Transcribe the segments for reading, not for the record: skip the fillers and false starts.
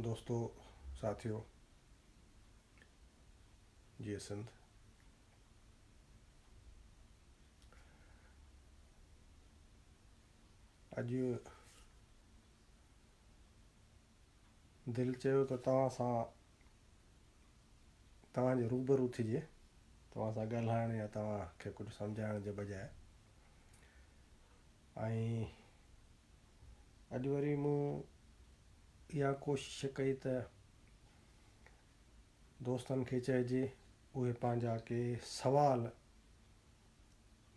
دوستو ساٿيو جيئي سنڌ. اڄ دل چيو ته توهان سان توهان جي روبرو ٿجي توهان سان ڳالهائڻ يا توهان کي ڪجهه سمجهائڻ جي بجاء ۽ اڄ وري مون اها ڪوشش ڪئي ته دوستن کي چئجي اهي پنهنجا ڪي سوال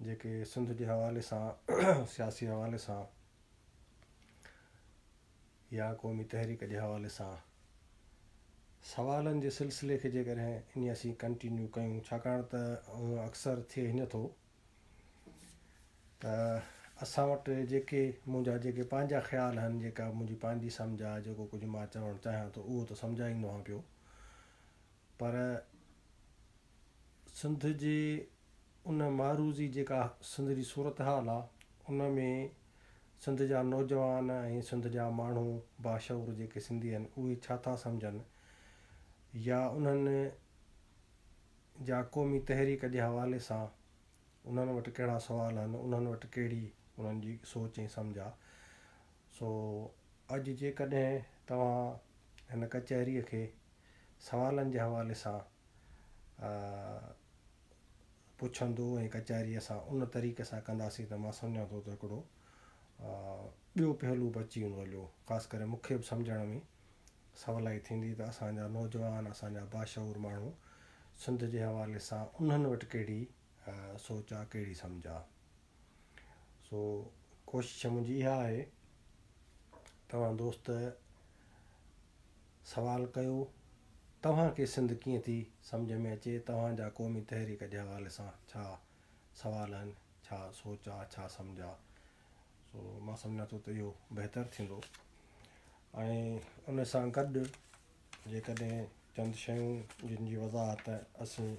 جيڪي سنڌ جي حوالي سان سياسي حوالي سان يا قومي تحريڪ جي حوالي سان سوالن جي سلسلي کي جيڪڏهن انهي اسين ڪنٽينيو ڪيون ڇاڪاڻ ته هونء اڪثر ٿئي هيئن ٿو ته اسان وٽ جيڪي منهنجا جيڪي پنهنجا خيال آهن جيڪا منهنجي پنهنجي سمجهه آهي جيڪو ڪجهه مان چوڻ چاهيان ٿو اهو ته سمجهائيندو آهيان پيو پر سنڌ جي ان معروضي جيڪا سنڌ جي صورتحال آهي ان ۾ سنڌ جا نوجوان ۽ سنڌ جا ماڻهو باشعور جيڪي سنڌي آهن اهي ڇا ٿا سمجهن يا انهن جا قومي تحريڪ جي حوالي سان انهن وٽ ڪهڙا سوال آهن، انهن وٽ ڪهڙي انهن جي سوچ ۽ سمجهه آهي. سو اڄ جيڪڏهن توهان هن ڪچهريء کي سوالن جي حوالي سان پڇندو ۽ ڪچهري اسان ان طريقي سان ڪنداسين ته مان سمجهان ٿو ته هڪڙو ٻيو پهلو به اچي ويندو هليو خاص ڪري مون کي به سمجهڻ ۾ سولائي ٿيندي ته اسان جا نوجوان، اسان جا باشعور ماڻهو سنڌ جي حوالي سان انهن وٽ ڪهڙي سوچ آ، ڪهڙي سمجهه آ. سو ڪوشش منهنجي اها آهي توهان دوست سوال ڪيو توهان کي سنڌ ڪيئن ٿي سمجهه ۾ اچي، توهان جا قومي تحريڪ جي حوالي سان ڇا سوال آهن، ڇا سوچ آ، ڇا سمجهه آ. سو مان سمجهان ٿو ته اهو بهتر ٿيندو ۽ ان سان گڏ جيڪڏهن چند شيون جن جي وضاحت اسين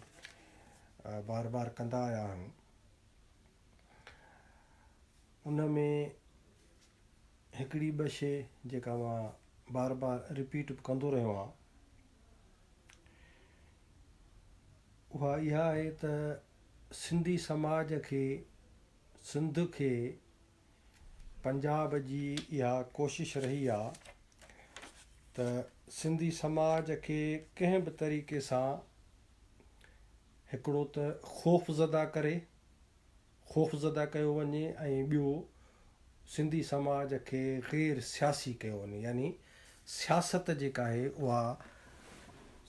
بار بار ڪندا آيا آهيون ان ۾ هڪڙي ٻه شي جيڪا مان بار بار رپيٽ به ڪندو رهيو آهيان اها اها آهي ته سنڌي سماج کي سنڌ کي پنجاب جي اها ڪوشش رهي آ ته سنڌي سماج کي ڪنهن به طريقي سان هڪڙو ته خوفزده ڪري خوفزده ڪيو وڃي ۽ ٻيو سنڌي سماج کي غير سياسي ڪيو وڃي يعني سياست جيڪا آهي اها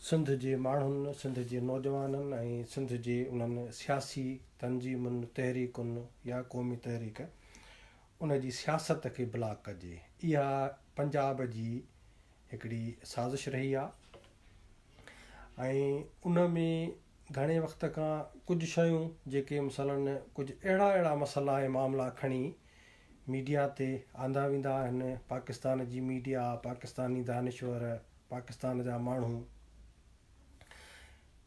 سنڌ جي ماڻهن، سنڌ جي نوجوانن ۽ سنڌ جي انهن سياسي تنظيمن، تحريڪن يا قومي تحريڪ ان جي سياست کي بلاڪ ڪجي. اها پنجاب جي هڪڙي سازش رهي آهي ۽ ان ۾ گهڻي وقت کان ڪجهه شيون جيڪي مثلاً ڪجهه اهڙا اهڙا مسئلا ۽ معاملا کڻي ميڊيا تي آندا ويندا آهن، پاڪستان جي ميڊيا، پاڪستاني دانشور، پاڪستان جا ماڻهو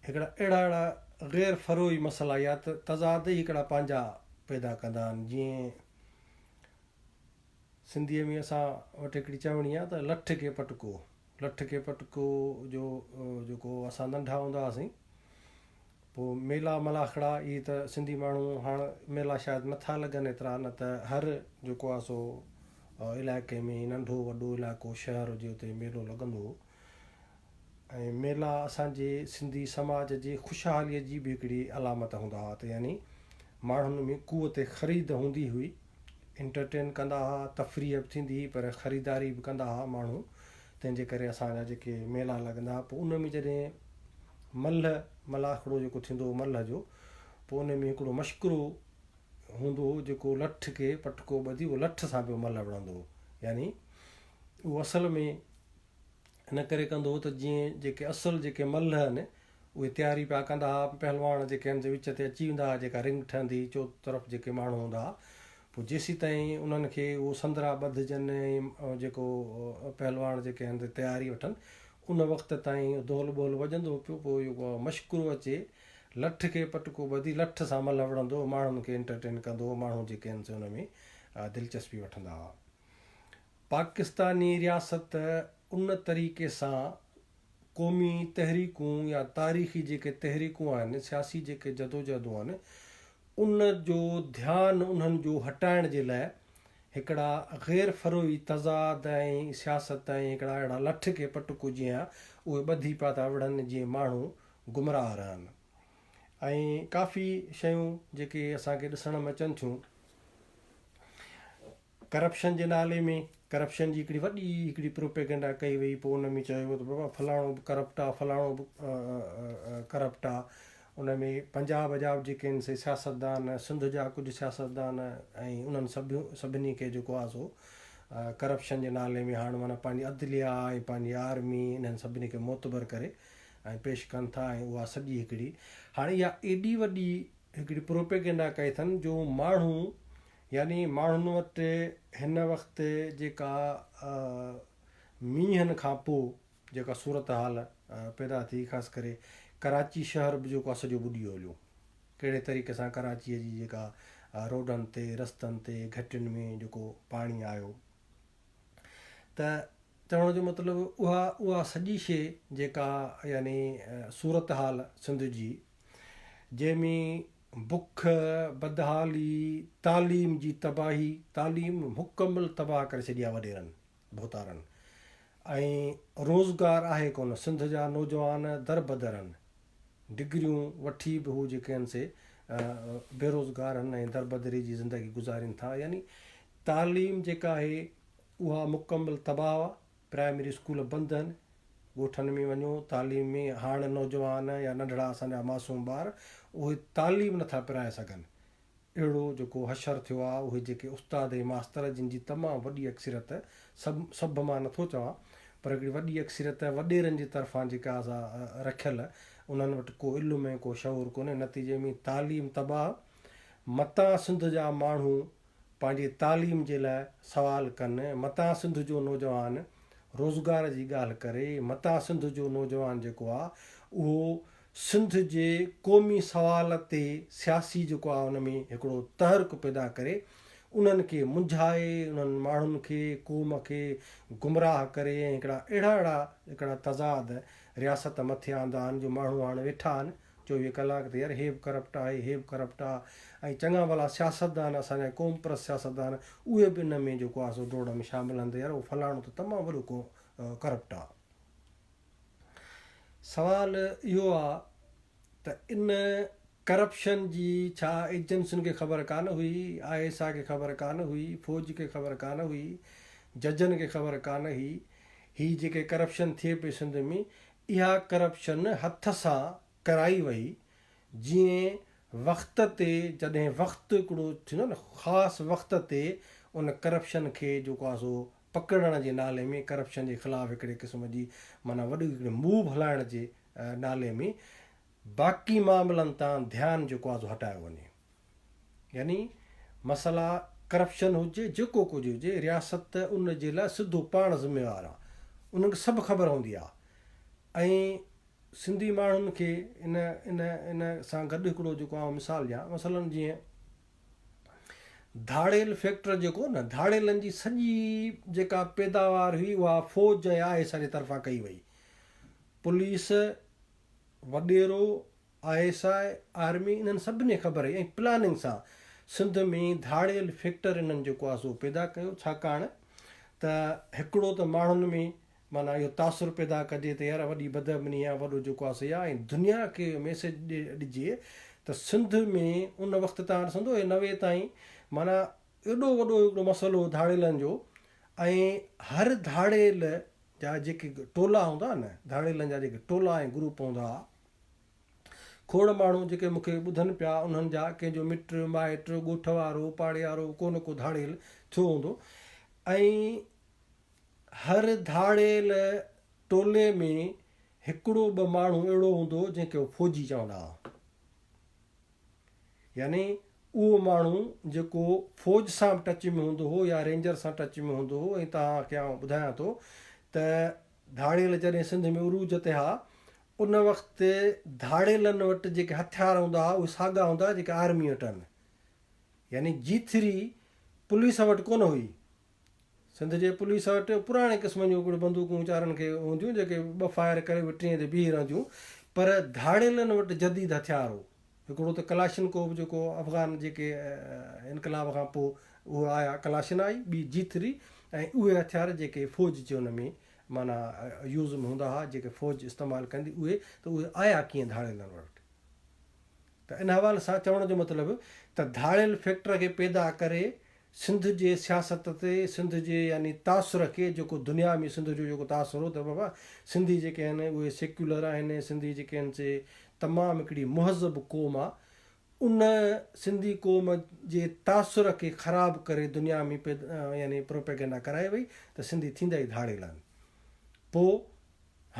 هڪڙا اهڙا اهڙا غير فروعي مسئلا يا ته تضاد ئي هڪڙا پنهنجا پيدا ڪندا آهن جيئن سنڌيء ۾ اسان وٽ هڪڙي چوڻي آهي ته لٺ کي پٽڪو لٺ کي پٽڪو جو جيڪو اسان ننڍا هوندا هئاسين پوء ميلا ملاکڙا اهي ته سنڌي ماڻهو هاڻ ميلا شايد نٿا لڳن ايترا نه ته هر جيڪو آهي سو علائقي ۾ ننڍو وڏو علائقو شهر هجي اتي ميلو لڳندو هو ۽ ميلا اسان جي سنڌي سماج جي خوشحالي جي به هڪڙي علامت هوندا هئا ته يعني ماڻهن ۾ قوت خريد هوندي هئي انٽرٽين ڪندا هئا تفريح به ٿيندي هئي پر خريداري به ڪندا هئا ماڻهو تنهن جي ڪري اسان جا جيڪي ميلا لڳندا هئا پوء ان ۾ جڏهن ملهه، ملاکڙو جيڪو ٿيندو هو ملهه جو، پوء ان ۾ هڪڙو مشڪرو هوندو هو جيڪو لٺ کي پٽڪو ٻڌي اهو لٺ سان پيو ملهه وڙهندو هو. يعني اهو اصل ۾ ان ڪري ڪندو هو ته جيئن جيڪي اصل جيڪي ملهه آهن اهي تياري پيا ڪندا ها، پهلواڻ جيڪي آهن سي وچ تي اچي ويندا ها، جيڪا رنگ ٺهندي هئي چوطرف جيڪي ماڻهو هوندا ها پوء جيسيتائين انهن کي اهو سندرا ٻڌجن ۽ جيڪو پهلواڻ جيڪي آهن سي تياري وٺن ان وقت تائين دهل ٻهل وڄندو پيو، پوء اهو مشڪرو اچي لٺ کي پٽڪو ٻڌي لٺ سان ملهه وڙهندو هو، ماڻهن کي انٽرٽين ڪندو هو، ماڻهو جيڪي آهن سي ان ۾ دلچسپي وٺندا هئا. پاڪستاني رياست ان طريقي سان قومي تحريڪون يا تاريخي جيڪي تحريڪون آهن، سياسي جيڪي جدوجهدون آهن، ان جو ڌيان انهن جو هٽائڻ جي لاء هڪڙا غير فروعي تضاد ۽ سياست ۽ هڪڙا اهڙا لٺ کي پٽڪو جيئن اهي ٻڌي پيا ٿا وڙهن جيئن ماڻهو گمراهه رهن ۽ ڪافي شيون جيڪي اسان کي ڏسڻ ۾ اچن ٿيون. ڪرپشن جي نالي ۾ ڪرپشن جي هڪڙي وڏي هڪڙي پروپيگنڊا ڪئي وئي پوء ان ۾ چيو ويو ته بابا فلاڻو به ڪرپٽ آ فلاڻو به ڪرپٽ آ ان ۾ پنجاب جا به جيڪي آهن سي سياستدان سنڌ جا ڪجهه سياستدان ۽ انهن سڀ سڀني کي جيڪو آ سو ڪرپشن جي نالي ۾ هاڻ معنيٰ پنهنجي عدليا ۽ پنهنجي آرمي انهن سڀني کي معتبر ڪري ۽ پيش ڪن ٿا ۽ اها سڄي هڪڙي هاڻي اها ايڏي وڏي هڪڙي پروپيگنڊا ڪئي اٿن جو ماڻهو يعني ماڻهن وٽ هن وقت جيڪا مينهن کان پوء جيڪا صورتحال پيدا ٿي خاص ڪري ڪراچي شهر به جيڪو آهي سڄو ٻڏي ويو هليو ڪهڙي طريقي سان ڪراچيء جي جيڪا روڊن تي رستن تي گهٽين ۾ جيڪو پاڻي آيو ته چوڻ جو مطلب اها اها سڄي شيء جيڪا يعني صورتحال سنڌ جي جنهن ۾ بک، بدحالي، تعليم جي تباهي، تعليم مڪمل تباهه ڪري ڇڏي آهي وڏيرن، ڀوتارن ۽ روزگار آهي ڪونه، سنڌ جا نوجوان دربدر آهن، ڊگريون وٺي به هو جيڪي آهن سي بيروزگار آهن ۽ دربدري جي زندگي گذارين ٿا يعني تعليم جيڪا آهي اها مڪمل تباهه آهي، پرائمري اسڪول بند آهن، ڳوٺن ۾ وڃو تعليم ۾ هاڻ نوجوان يا ننڍڙا اسان جا معصوم ٻار اهي تعليم نٿا پرائي سگهن اهڙو جيڪو حشر ٿيو آهي اهي جيڪي استاد ۽ ماستر جن جي تمام وڏي اڪثريت سڀ سڀ مان نٿو چوان پر هڪڙي وڏي اڪثريت وڏيرن جي طرفان جيڪا سا رکيل انهن وٽ ڪو علم ۽ ڪو شعور ڪونهي نتيجي ۾ تعليم تباهه متان سنڌ جا ماڻهو پنهنجي تعليم جي لاء سوال ڪن، متان سنڌ جو نوجوان روزگار جي ڳالهه ڪري، متان سنڌ جو نوجوان جيڪو آ اهو سنڌ جي قومي سوال تي سياسي جيڪو آ ان ۾ هڪڙو تحرڪ پيدا ڪري، انهن کي منجهائي، انهن ماڻهن کي، قوم کي گمراهه ڪري ۽ هڪڙا اهڙا اهڙا هڪڙا تضاد رياست مٿي آندا آهن جو ماڻهو هاڻ ويٺا آهن 24 ڪلاڪ ته يار هي به ڪرپٽ آهي هي به ڪرپٽ آ ۽ چڱا ڀلا سياستدان اسان جا قوم پرست سياستدان اهي به ان ۾ جيڪو آ سو ڊوڙ ۾ شامل آهن ته يار اهو فلاڻو ته تمام وڏو ڪرپٽ آ. سوال اهو آ ته ان ڪرپشن جي ڇا ايجنسين کي خبر ڪانه هئي، I S I کي خبر ڪانه هئي، فوج کي خبر ڪانه هئي، ججن کي خبر ڪانه هئي، هي جيڪي ڪرپشن ٿئي پئي سنڌ ۾ اها ڪرپشن هٿ سان ڪرائي وئي جيئن وقت تي جڏهن وقت هڪڙو ٿيندو نه خاص وقت تي ان ڪرپشن کي جيڪو آهي سو پڪڙڻ جي نالي ۾ ڪرپشن جي خلاف هڪڙي قسم جي معنيٰ وڏي هڪڙي موو هلائڻ جي نالي ۾ باقي معاملن تان ڌيان جيڪو آهي سو هٽايو وڃي يعني مسئلا ڪرپشن هجي جيڪو ڪجهه هجي رياست ان جي لاء سڌو پاڻ ذميوار آ انهن کي سڀ خبر هوندي آ ۽ سنڌي ماڻهن کي ان ان ان سان گڏ هڪڙو جيڪو آئون مثال ڏيان مثلا جيئن ڌاڙيل فيڪٽر جيڪو نه ڌاڙيلن جي سڄي جيڪا پيداوار هئي اها فوج ۽ I S I جي طرفان ڪئي وئي پوليس وڏيرو I S I, army انهن سڀني خبر هئي ۽ پلاننگ سان سنڌ ۾ ڌاڙيل فيڪٽر انهن جيڪو آهي سو پيدا ڪيو ڇاڪاڻ ته هڪڙو ته ماڻهن ۾ معنيٰ اهو تاثر پيدا ڪجي ته يار وڏي بدامني آهي وڏو جيڪو آهي سو آهي ۽ دنيا کي اهو ميسيج ڏجي ته سنڌ ۾ ان وقت تان ڏسندو هي 90 تائين معنيٰ ايڏو وڏو هڪڙو مسئلو هو ڌاڙيلن جو ۽ هر ڌاڙيل جا جيڪي ٽولا هوندا نه ڌاڙيلن جا جيڪي ٽولا ۽ گروپ هوندا هئا کوڙ ماڻهو جيڪي مون کي ٻڌن پيا انهن جا ڪنهن جو مٽ مائٽ ڳوٺ وارو پاڙي وارو ڪو نه ڪو ڌاڙيل ٿيو هوندو ۽ هر ڌاڙيل ٽولي ۾ هڪڙو ٻه ماڻهو اهڙو هوندو هو جنهن کي هو فوجي چوندا هئا يعني اهو ماڻهو جيڪو فوج سان به ٽچ ۾ هوندو هو يا رينجر سان ٽچ ۾ هوندو هو ۽ توهان کي آئون ٻڌايان ٿو ته ڌاڙيل جڏهن سنڌ ۾ عروج تي ها ان وقت ڌاڙيلن وٽ جيڪي هٿيار هوندا ها اهي ساڳا هوندا ها جيڪي آرمي وٽ آهن. يعني جي ٿري پوليس وٽ ڪونه هئي. سنڌ جي پوليس وٽ پراڻي قسم جون هڪڙيون بندوقون ويچارن کي هونديون جيڪي ٻه فائر ڪري به ٽئين تي بيهي رهنديون پر ڌاڙيلن وٽ جديد هٿيار هو. هڪڙو ته ڪلاشنڪوف جيڪو افغان جيڪي انقلاب کان پوء اهي آيا ڪلاشن آئي ٻي جي ٿري ۽ اهي هٿيار جيڪي فوج جي ان ۾ معنيٰ يوز ۾ هوندا هئا جيڪي فوج استعمال ڪندي اهي ته اهي آيا ڪيئن ڌاڙيلن وٽ ته ان حوالي سان چوڻ جو مطلب ته ڌاڙيل فيڪٽر کي پيدا ڪري سنڌ جي سياست تي سنڌ جي يعني تاثر کي جيڪو دنيا ۾ سنڌ جو جيڪو تاثر هو ته بابا سنڌي جيڪي آهن اهي سيڪيولر آهن سنڌي جيڪي آهن سي تمام هڪڙي مهذب قوم آ ان سنڌي قوم جي تاثر کي خراب ڪري دنيا ۾ يعني پروپيگنڊا ڪرائي وئي ته سنڌي ٿيندا ئي ڌاڙيل آهن پو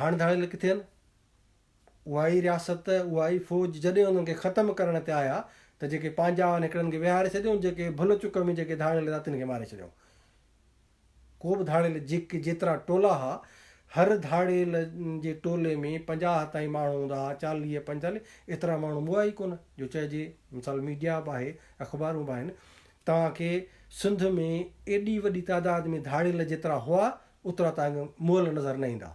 هاڻ ڌاڙيل ڪٿي آهن؟ اها ئي رياست، اها ئي فوج جڏهن انهن کي ختم ڪرڻ تي آيا ته جيڪي پنهنجا آهن هڪڙن کي ويهاري ڇڏيائون، جيڪي ڀل چڪ ۾ جيڪي ڌاڙيل ٿيا تن کي ماري ڇڏيائون. ڪو به ڌاڙيل جيڪي جيترا ٽولا ها، هر ڌاڙيل جي ٽولي ۾ 50 تائين ماڻهو هوندا ها، 40، 45، ايترا ماڻهو مئا ئي ڪونه جو چئجي، مثال ميڊيا به آهي، اخبارون به آهن، توهان کي سنڌ ۾ ايڏي وڏي تعداد ۾ ڌاڙيل جيترا هئا، اوترا توهان کي مئل نظر نه ايندا.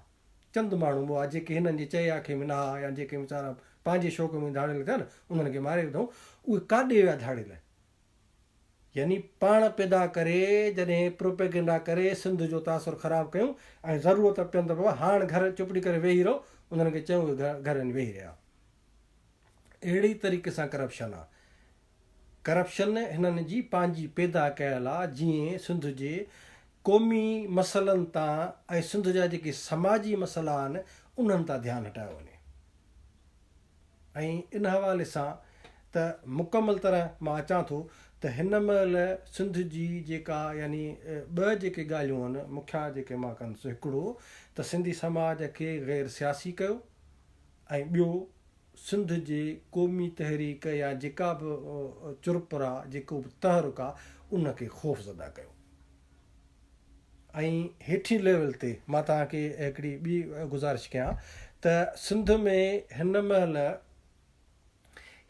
چند ماڻهو مئا جيڪي هنن جي چئي آکي ۾ نه ها يا جيڪي ويچارا پنهنجي شوق ۾ ڌاڙيل ٿيا نه انهن کي ماري وڌائون اهي ڪاڏي ويا ڌاڙيل يعني پاڻ پيدا ڪري جڏهن پروپيگنڊا ڪري سنڌ جو تاثر خراب ڪيون ۽ ضرورت پين ته بابا هاڻ گهر چپڙي ڪري ويهي رهو انهن کي چيون اهي گهر وڃي ويهي رهيا اهڙي طريقي سان ڪرپشن آ ڪرپشن هنن جي پنهنجي پيدا ڪيل آ جيئن سنڌ جي قومي مسئلن تان ۽ سنڌ جا جيڪي سماجي مسئلا آهن انهن تان ڌيان هٽايو وڃي ۽ ان حوالي سان ته مڪمل طرح مان اچان ٿو ته هن مهل سنڌ جي جيڪا يعني ٻه جيڪي ڳالهيون آهن مکيا جيڪي مان ڪندس هڪڙو ته سنڌي سماج کي غير سياسي ڪيو ۽ ٻيو سنڌ جي قومي تحريڪ يا جيڪا به چرپر آ، جيڪو به تحرڪ آ، ان کي خوفزده ڪيو ۽ هيٺين ليول تي مان توهان کي هڪڙي ٻي گذارش ڪيان ته سنڌ ۾ هن مهل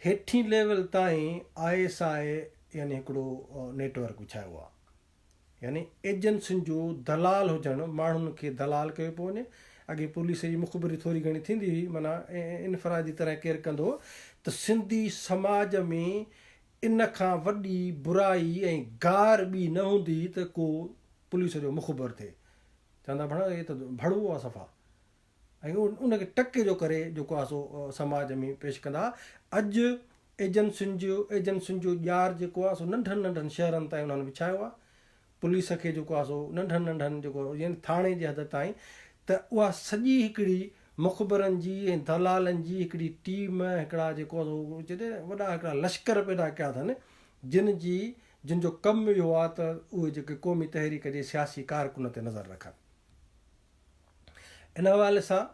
هيٺين ليول تائين I S I يعني هڪڙو نيٽ ورڪ وڇايو آ. يعني ايجنسين جو دلال هجڻ ماڻهن کي دلال ڪيو پيو وڃي. اڳي پوليس جي مخبري ٿوري گهڻي ٿيندي هئي معنيٰ انفرادي طرح ڪير ڪندو هو ته سنڌي سماج ۾ ان کان وڏي برائي ۽ گار ٻي نه هوندي هئي ته ڪو پوليس جو مخبر ٿئي. چوندا ڀڻا هي ته ڀڙوو آ صفا ۽ ان کي ٽڪي جو ڪري جيڪو آ سو سماج ۾ پيش ڪندا ها. اڄ ايجنسين جو ايجنسين جو ڄار جيڪو آ سو ننڍن ننڍن شهرن تائين انهن وڇايو آ. پوليس کي جيڪو آ سو ننڍن ننڍن جيڪو يعني ٿاڻي جي حد تائين ته اها سڄي هڪڙي مخبرن جي ۽ دلالن جي هڪڙي ٽيم هڪڙا جيڪو آ سو چئجي وڏا هڪڙا لشڪر پيدا ڪيا اٿن جن جي جن جو ڪم اهو آ ته اهي جيڪي قومي تحريڪ جي سياسي ڪارڪن تي نظر رکن. ان حوالي سان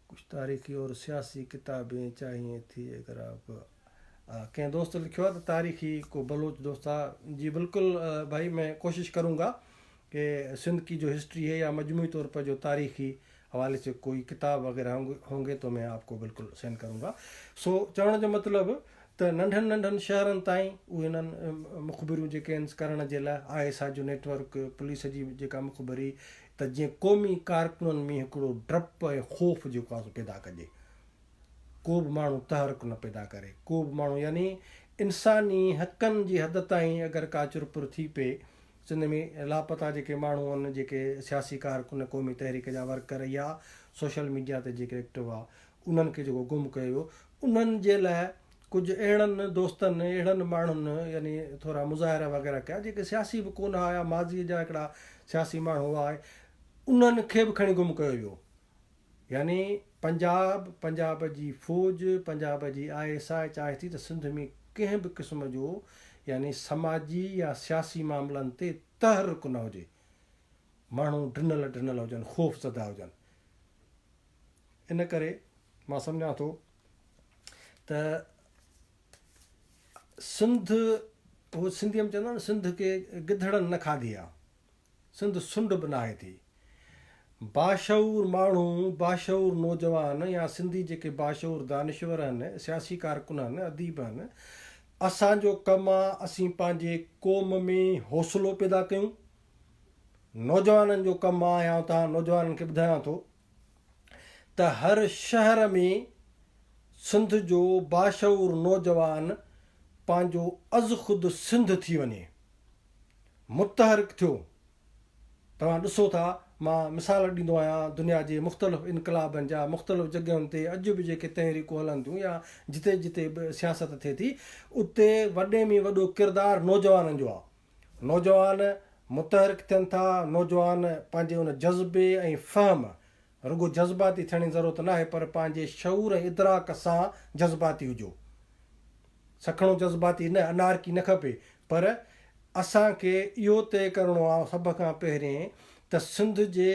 ڪجھ تاريخي اور سياسي ڪتابين چاهيي ٿي اگر آپ ڪنهن دوست لکيو آهي ته تاريخي ڪو بلوچ دوست آ جي بلڪل ڀائي مين ڪوشش ڪرون گا ڪي سنڌ ڪي جو هسٽري هي يا مجموعي طور پر جو تاريخي حوالي سي ڪوئي ڪتاب وغيره هونگي تو مين آپ ڪو بلڪل سينڊ ڪرون گا سو چوڻ جو مطلب ته ننڍن ننڍن شهرن تائين اهي انهن مخبريون جيڪي آهن ڪرڻ جي لاء I S I جو نيٽ ورڪ، پوليس جي جيڪا مخبري ته جيئن قومي ڪارڪنن ۾ هڪڙو ڊپ ۽ خوف جيڪو آهي سو پيدا ڪجي. ڪو به ماڻهو تحرڪ نه پيدا ڪري. ڪو به ماڻهو يعني انساني حقن جي حد تائين اگر ڪا چرپر ٿي پئي سنڌ ۾ لاپتا جيڪي ماڻهو آهن جيڪي سياسي ڪارڪن قومي تحريڪ جا ورڪر يا سوشل ميڊيا تي جيڪي ايڪٽو هئا انهن کي جيڪو گم ڪيو ويو انهن جي لاء ڪجهه اهڙن دوستن اهڙن ماڻهن يعني ٿورا مظاهرا وغيره ڪيا جيڪي سياسي به ڪونه هئا يا ماضي جا هڪڙا سياسي ماڻهو هئا انهن کي به کڻي گم ڪيو ويو يعني پنجاب پنجاب جي فوج پنجاب جي I S I چاهي ٿي ته سنڌ ۾ ڪنهن به قسم جو يعني سماجي يا سياسي معاملن تي تحرڪ نه هجي ماڻهو ڊنل ڊنل هجن خوف زده هجن ان ڪري مان سمجهان ٿو ته سنڌ هو سنڌيء ۾ چوندا آهن سنڌ کي گدڙن نه کاڌي آ سنڌ سنڊ به ناهي ٿي باشعور ماڻهو باشعور نوجوان يا سنڌي جيڪي باشعور دانشور آهن سياسي ڪارڪن آهن اديب آهن اسان جو ڪم آ اسين پنهنجي قوم ۾ حوصلو پيدا ڪيون. نوجوانن جو ڪم آ ۽ آئون توهان نوجوانن کي ٻڌايان ٿو ته هر شهر ۾ سنڌ جو باشعور نوجوان پنهنجو ازخود سنڌ ٿي وڃي. متحرڪ ٿيو. توهان ڏسو ٿا، مان مثال ڏيندو آهيان دنيا جي مختلف انقلابن جا، مختلف جڳهين تي اڄ به جيڪي تحريڪون هلن ٿيون يا جتي جتي به سياست ٿئي ٿي، اتي وڏي ۾ وڏو ڪردار نوجوانن جو آهي. نوجوان متحرڪ ٿين ٿا، نوجوان پنهنجي ان جذبي ۽ فهم، رڳو جذباتي ٿيڻ جي ضرورت ناهي پر پنهنجي شعور ۽ ادراڪ سان جذباتي هجو. سکڻو جذباتي نه، انارڪي نه کپي، پر اسان کي اهو طئي ڪرڻو آ سڀ کان پهرين ته سنڌ جي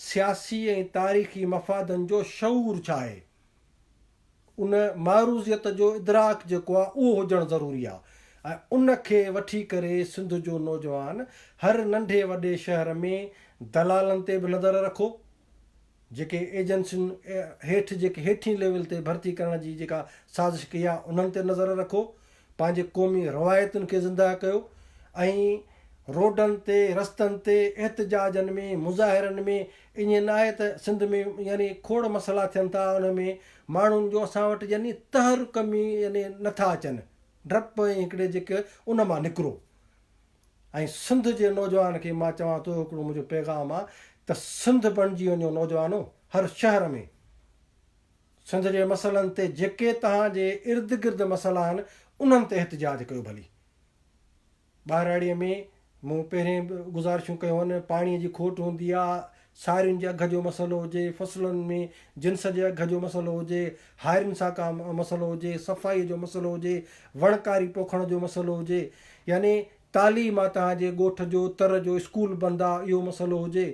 سياسي ۽ تاريخي مفادن جو شعور ڇا آهي؟ ان معروضيت جو ادراڪ جيڪو آ اهو هجڻ ضروري آ ۽ ان کي وٺي ڪري سنڌ جو نوجوان هر ننڍي وڏي شهر ۾ دلالن تي به نظر رکو، جيڪي ايجنسين هيٺ جيڪي هيٺين ليول تي ڀرتي ڪرڻ جي جيڪا سازش ڪئي آهي انهن تي نظر رکو، پنهنجي قومي روايتن کي زنده ڪيو ۽ روڊن تي رستن تي احتجاجن ۾ مظاهرن ۾ ائين ناهي ته سنڌ ۾ يعني کوڙ مسئلا ٿين ٿا ان ۾ ماڻهن جو اسان وٽ يعني تحرڪ ۾ يعني نٿا اچن ڊپ ۽ هڪڙي جيڪي ان مان نڪرو. ۽ سنڌ جي نوجوان کي مان چوان ٿو هڪڙو منهنجو پيغام آ ته سنڌ بڻجي وڃو نوجوانو هر شهر ۾ سنڌ جي مسئلن تي جيڪي توهان جي ارد گرد مسئلا آهن انهن تي احتجاج ڪيو ڀلي ٻهراڙي ۾ مون پهرين به گذارشون ڪيون آهن پاڻي جي کوٽ هوندي آ سارين جي اگهه جو مسئلو هجي، فصلن ۾ جنس جي اگهه جو مسئلو هجي، هارين سان ڪا مسئلو هجي، صفائي جو مسئلو هجي، وڻڪاري پوکڻ جو مسئلو هجي، يعني تعليم آ توهان جي ڳوٺ جو تر جو اسڪول بند آ اهو مسئلو هجي،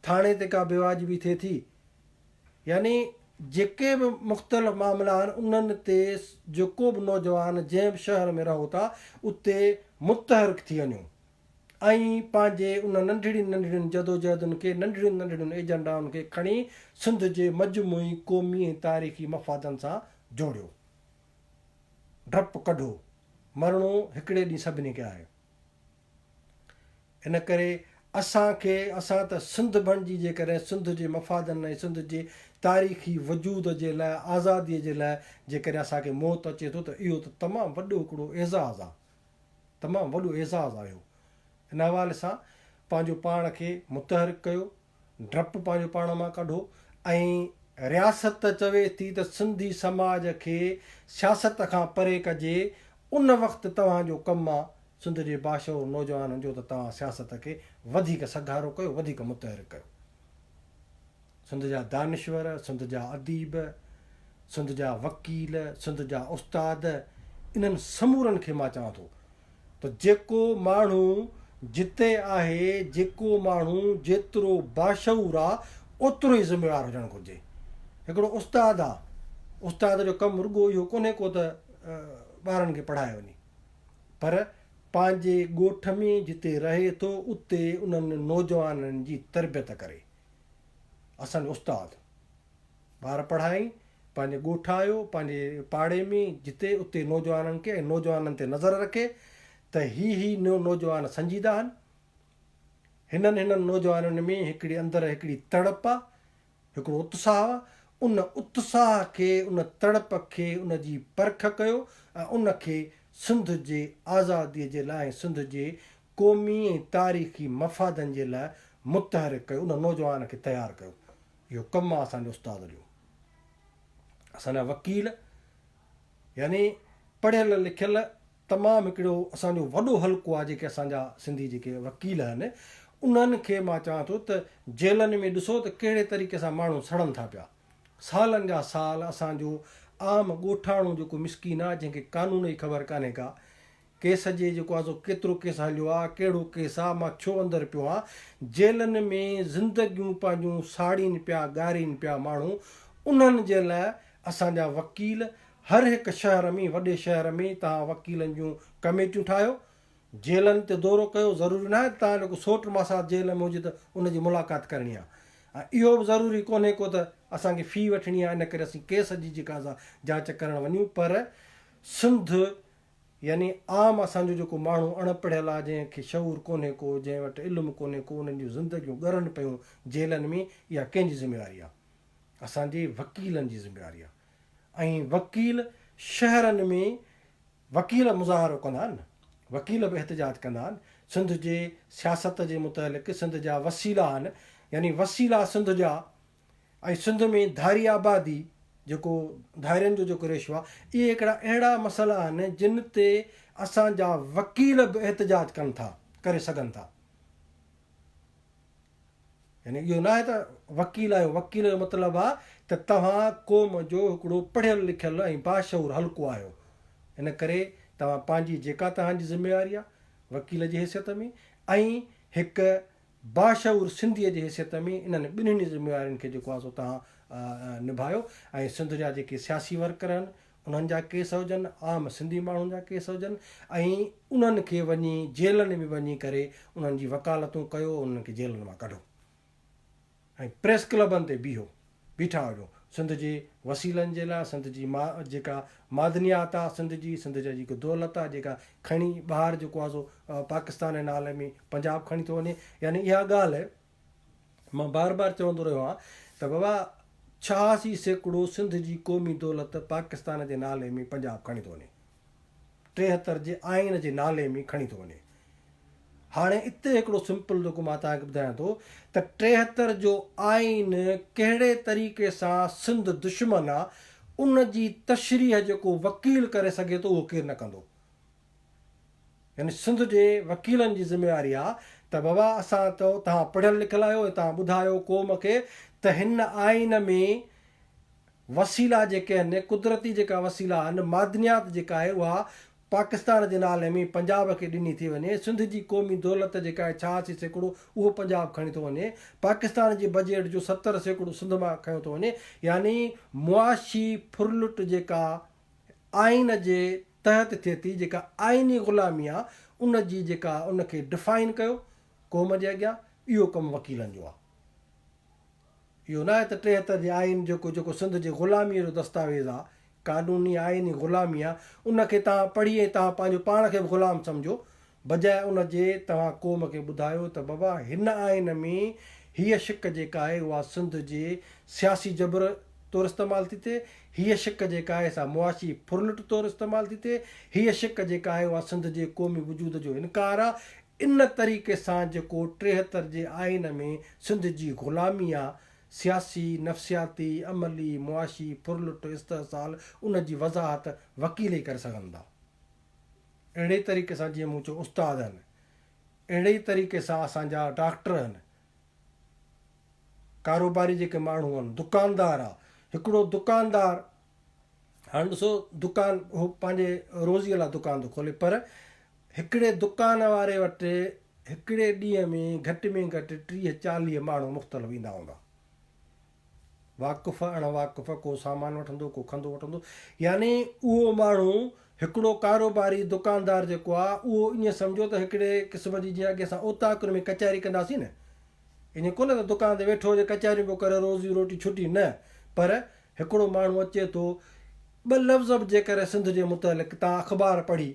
ٿاڻي تي ڪا بيواجبي ٿئي ٿي، يعني جيڪي به مختلف معاملا آهن انهن تي جيڪو به نوجوان جنهن به شهر ۾ رهو ٿا اتي متحرڪ ٿي وڃو. ۽ پنهنجي ان ننڍڙين ننڍڙين جدوجهدن کي، ننڍڙين ننڍڙين ايجنڊائن کي کڻي سنڌ جي مجموعي قومي ۽ تاريخي مفادن سان جوڙيو. ڊپ ڪڍو. مرڻو هڪڙي ڏينهن سڀني کي آهي. ان ڪري اسان کي، اسان ته سنڌ بڻجي جيڪڏهن سنڌ جي مفادن ۽ سنڌ جي تاريخي وجود جي لاء، آزاديء جي لاء جيڪڏهن اسان کي موت اچي ٿو ته اهو ته تمام وڏو هڪڙو اعزاز آهي. تمام وڏو اعزاز آهيو. ان حوالي سان پنهنجو پاڻ کي متحرڪ ڪيو، ڊپ پنهنجو پاڻ مان ڪڍو ۽ رياست چوي ٿي ته سنڌي سماج کي سياست کان پري ڪجي، ان وقت توهان جو ڪم آ سنڌ جي باشعور نوجوانن جو ته توهان سياست کي وڌيڪ سگهارو ڪيو، وڌيڪ متحرڪ ڪيو. سنڌ جا دانشور، سنڌ جا اديب، سنڌ جا وڪيل، سنڌ جا استاد، انهن سمورن کي مان چوان ٿو ته جيڪو ماڻهو جتي آهي، جيڪو ماڻهو جيترو باشعور آ، اوترو ئي ذميوار هجڻ گهرجي. هڪڙو استاد آ، استاد جو ڪم رڳو اهو ڪونهي ڪو ته ٻارن کي پڙهائي وڃي، پر پنهنجي ڳوٺ ۾ جتي رهي ٿو، اتي انهن نوجوانن جي تربيت ڪري. اسان جو استاد ٻار پڙهائين پنهنجي ڳوٺ آيو پنهنجي پاڙي ۾ جتي اتي نوجوانن کي ۽ نوجوانن تي نظر رکي ته هي هي نوجوان سنجيده آهن هنن هنن نوجوانن ۾ هڪڙي اندر هڪڙي تڙپ آ هڪڙو اتساهه آ ان اتساهه کي ان تڙپ کي ان جي پرک ڪيو ۽ ان کي سنڌ جي آزادي جي لاء ۽ سنڌ جي قومي ۽ تاريخي مفادن جي لاء متحرڪ ڪيو، ان نوجوان کي تيار ڪيو. اهو ڪم آ اسان جي استاد جو. اسان جا وڪيل يعني پڙهيل لکيل تمام هڪڙو اسان جو وڏو حلقو آ جيڪي اسان جا سنڌي جيڪي وڪيل آهن انهن کي مان چوان ٿو ته جيلن ۾ ڏسو ته ڪهڙي طريقي سان ماڻهو سڙن ٿا پيا. سالن جا سال اسان جو عام ڳوٺاڻو جيڪو مسڪين آ جنهن کي قانون جي خبر ڪانهي ڪا ڪيس جي جيڪو آ سو ڪيترو ڪيس هليو آ، ڪهڙو ڪيس آ، مان ڇو اندر پيو آن، جيلن ۾ زندگيون پنهنجون ساڙين پيا ڳارين پيا ماڻهو، انهن جي لاء اسان جا وڪيل هر هڪ شهر ۾ وڏي شهر ۾ توهان وڪيلن جون ڪميٽيون ٺاهيو، جيلن تي دورو ڪيو، ضروري ناهي ته توهان جو ڪو سوٽ ماسات جيل ۾ هجي ته ان جي ملاقات ڪرڻي آ ۽ اهو به ضروري ڪونهي ڪو ته اسان کي في وٺڻي آ ان ڪري اسين ڪيس جي جيڪا سا جاچ ڪرڻ وڃون پر سنڌ. يعني عام اسان جو جيڪو ماڻهو اڻ پڙهيل آ جنهن کي شعور ڪونهي ڪو جنهن وٽ علم ڪونهي ڪو انهن جون زندگيون ڳرن پيون جيلن ۾ اها ڪنهن جي ذميواري آ؟ اسان جي وڪيلن جي ذميواري آ ۽ وڪيل شهرن ۾ وڪيل مظاهرو ڪندا آهن وڪيل به احتجاج ڪندا آهن سنڌ جي سياست جي متعلق سنڌ جا وسيلا آهن يعني وسيلا سنڌ جا ۽ سنڌ ۾ ڌاري آبادي جيڪو ڌارين جو جيڪو ريشو آهي اهي هڪڙا اهڙا مسئلا آهن جن تي اسان جا وڪيل به احتجاج ڪن ٿا ڪري سگهن ٿا يعني اهو نه آهي ته وڪيل آهيو وڪيل جو مطلب آهي ته توهان قوم جو هڪڙو پڙهيل لکيل ۽ باشعور حلقو آهيو ان ڪري توهان پنهنجي جيڪا توهان جي ذميواري آهي وڪيل جي حيثيت ۾ ۽ هڪ باشعور سنڌيء جي حيثيت ۾ انهن ٻنهين ذميوارين کي جيڪو آهي سو توهان نڀايو ۽ سنڌ جا جيڪي سياسي ورڪر آهن انهن جا ڪيس هجن، عام سنڌي ماڻهن جا ڪيس هجن ۽ انهن کي وڃي جيلن ۾ وڃي ڪري انهن جي وڪالتون ڪيو انهن کي جيلن مان ڪڍو. ۽ پريس ڪلبن تي بيهو بيٺا هجو سنڌ جي وسيلن جي لاء سنڌ جي ما جيڪا معدنيات آ سنڌ جي سنڌ جا جيڪو دولت آ جيڪا کڻي ٻاهر جيڪو آ سو پاڪستان جي نالي ۾ پنجاب کڻي ٿو وڃي يعني اها ڳالهه مان بار بار چوندو رهيو آهيان ته بابا 86% سنڌ جي قومي دولت پاڪستان جي نالي ۾ پنجاب کڻي ٿو وڃي 73 جي آئين جي نالي ۾ کڻي ٿو وڃي. هاڻي اتي هڪڙو سمپل جيڪو مان توهان کي ٻڌايان ٿو ته 73 جو آئين ڪهڙي طريقي سان سنڌ دشمن آ ان جي تشريح جيڪو وڪيل ڪري سگهي ٿو اهو ڪير نه ڪندو. يعني سنڌ جي وڪيلن جي ذميواري آ ته بابا اسان ته توهان پڙهيل لکيل آهيو ۽ توهان ٻڌايو قوم کي ته هن آئين ۾ وسيلا جيڪي آهن، قدرتي جيڪا وسيلا آهن، معدنيات جيڪا آهي اها پاڪستان جي نالي ۾ پنجاب کي ڏني ٿي وڃي، سنڌ جي قومي دولت جيڪا آهي 86% اهو پنجاب کڻي ٿو وڃي، پاڪستان جي بجيٽ جو 70% سنڌ مان کنيو ٿو وڃي، يعني معاشي ڦرلٽ جيڪا آئين جي تحت ٿئي ٿي، جيڪا آئيني غلامي آهي ان جي جيڪا ان کي ڊفائن ڪيو قوم جي اڳيان اهو ڪم وڪيلن جو آهي. اهو ناهي ته 73 جي آئين جيڪو جيڪو سنڌ جي غلاميء جو دستاويز آ، قانوني آئيني غلامي آ، ان کي توهان پڙهي ۽ توهان پنهنجو پاڻ کي به غلام سمجهو، بجاء ان جي توهان قوم کي ٻڌايو ته بابا هن آئين ۾ هيء شق جيڪا آهي اها سنڌ جي سياسي جبر طور استعمال ٿي ٿئي، هيء شق جيڪا آهي سا معاشي ڦرلٽ طور استعمال ٿي ٿئي، هيء شق جيڪا آهي اها سنڌ جي قومي وجود جو انڪار آ، ان طريقي سان جيڪو 73 جي آئين ۾ سنڌ جي غلامي آ، سياسي، نفسياتي، عملي، معاشي ڦرلٽ، استحصال ان جي وضاحت وڪيل ئي ڪري سگهن ٿا. اهڙي طريقي سان جيئن مون چيو استاد آهن، اهڙي ئي طريقي سان اسان جا ڊاڪٽر آهن، ڪاروباري جيڪي ماڻهو آهن، دڪاندار آ، هڪڙو دڪاندار هاڻ ڏسو دڪان هو پنهنجي روزيء لاء دڪان ٿو کولي پر هڪڙي دڪان واري وٽ هڪڙي ڏينهن ۾ گهٽ ۾ گهٽ 30 40 ماڻهو مختلف ايندا هوندا. واقف اڻ واقف ڪو سامان وٺندو ڪو کنڌو وٺندو يعني اهو ماڻهو هڪڙو ڪاروباري دڪاندار جيڪو آ اهو ائين سمجهو ته هڪڙي قسم جي جيئن اڳي اسان اوطاقن ۾ ڪچهري ڪنداسين نه ائين ڪونه ته دڪان تي ويٺو هجي ڪچهريون پيو ڪري روزي روٽي ڇٽي نه پر هڪڙو ماڻهو اچي ٿو ٻه لفظ به جيڪڏهن سنڌ جي متعلق تان اخبار پڙهي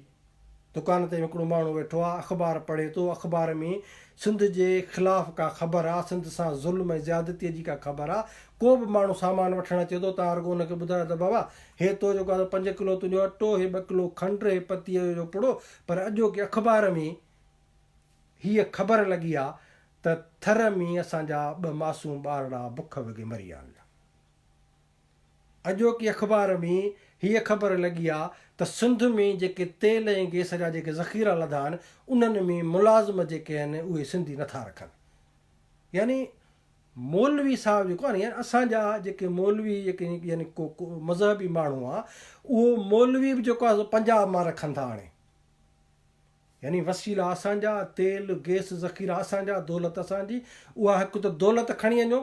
دڪان تي هڪڙو ماڻهو ويٺو آ، اخبار پڙهي ٿو، اخبار ۾ سنڌ جي خلاف ڪا خبر آ، سنڌ سان ظلم ۽ زيادتيء جي ڪا خبر آ، ڪو به ماڻهو سامان وٺڻ اچي ٿو، توهان رڳو ان کي ٻڌايو ته بابا هي تو جيڪو آ سو پنج ڪلو تنهنجو اٽو، هي ٻه ڪلو کنڊ، هي پتيء جو پڙو، پر اڄوڪي اخبار ۾ هيء خبر لڳي آ ته ٿر ۾ اسان جا ٻه معصوم ٻارڙا بک وگهي مري ويا آهن. اڄوڪي اخبار ۾ هيء خبر لڳي آ ته سنڌ ۾ جيڪي تيل ۽ گئس جا جيڪي ذخيرا لڌا آهن انهن ۾ ملازم جيڪي آهن اهي سنڌي نٿا رکن. يعني مولوي صاحب جيڪو آهي نه يعني اسان جا جيڪي مولوي جيڪي يعني ڪو مذهبي ماڻهو آ اهو مولوي به جيڪو آ سو پنجاب مان رکن ٿا هاڻي. يعني وسيلا اسان جا، تيل، گئس ذخيرا اسان جا، دولت اسان جي، اها هڪ ته دولت کڻي وڃو،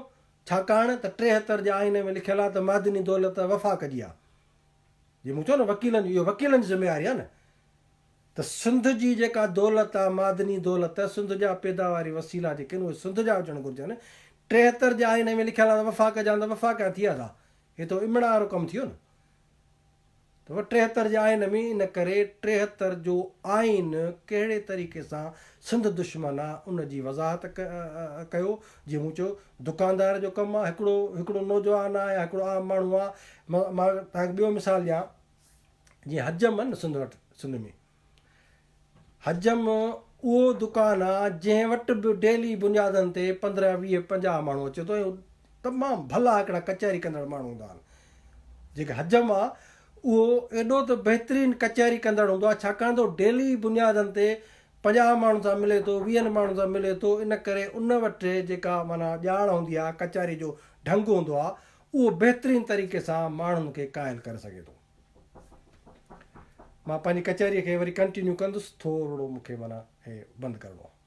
ڇاڪاڻ ته 73 جي آئين ۾ لکيل آهي ته معدني دولت وفاق جي آهي. جي مون چيو نه وڪيلن جي، اهو وڪيلن جي ذميواري آهي نه ته سنڌ جي جيڪا دولت آهي، معدني دولت، سنڌ جا پيداواري وسيلا جيڪي آهن اهي سنڌ جا هجڻ گهرجن. 73 جي آئين ۾ لکيل آهي ته وفاق جا آهن ته وفاق جا ٿي ويا ٿا. هي ته امڙا وارو ڪم ٿي ويو نه. ته 73 جي آئين ۾ ان ڪري 73 جو آئين ڪهڙي طريقي سان سنڌ دشمن آ ان جي وضاحت ڪيو. جيئن مون چيو دڪاندار جو ڪم آ، هڪڙو هڪڙو نوجوان آ يا هڪڙو عام ماڻهو آ. مان توهان کي ٻيو مثال ڏيان، جيئن حجم آ نه سنڌ وٽ، سنڌ ۾ حجم اهو دڪان آ جنهن وٽ به ڊيلي بنيادن تي 15 20 50 ماڻهو اچي ٿو ۽ تمام ڀلا هڪڙا ڪچهري ڪندڙ ماڻهو هوندا آهن. جيڪي حجم آ اهو ايڏو ته بهترين ڪچهري ڪندڙ هوندو آ، ڇاڪاڻ ته ڊيلي بنيادن تي 50 ماڻهن سان ملي ٿو، ويهن ماڻهن سان ملي ٿو، ان ڪري ان وٽ جيڪا معنيٰ ڄاڻ هوندي آ، ڪچهري جو ڍنگ هوندو آ، اهو بهترين طريقي سان ماڻهن کي قائل ڪري سگهي ٿو. مان پنهنجي ڪچهريء کي وري ڪنٽينيو ڪندس، ٿورڙو مون کي معنيٰ هي بند ڪرڻو آ.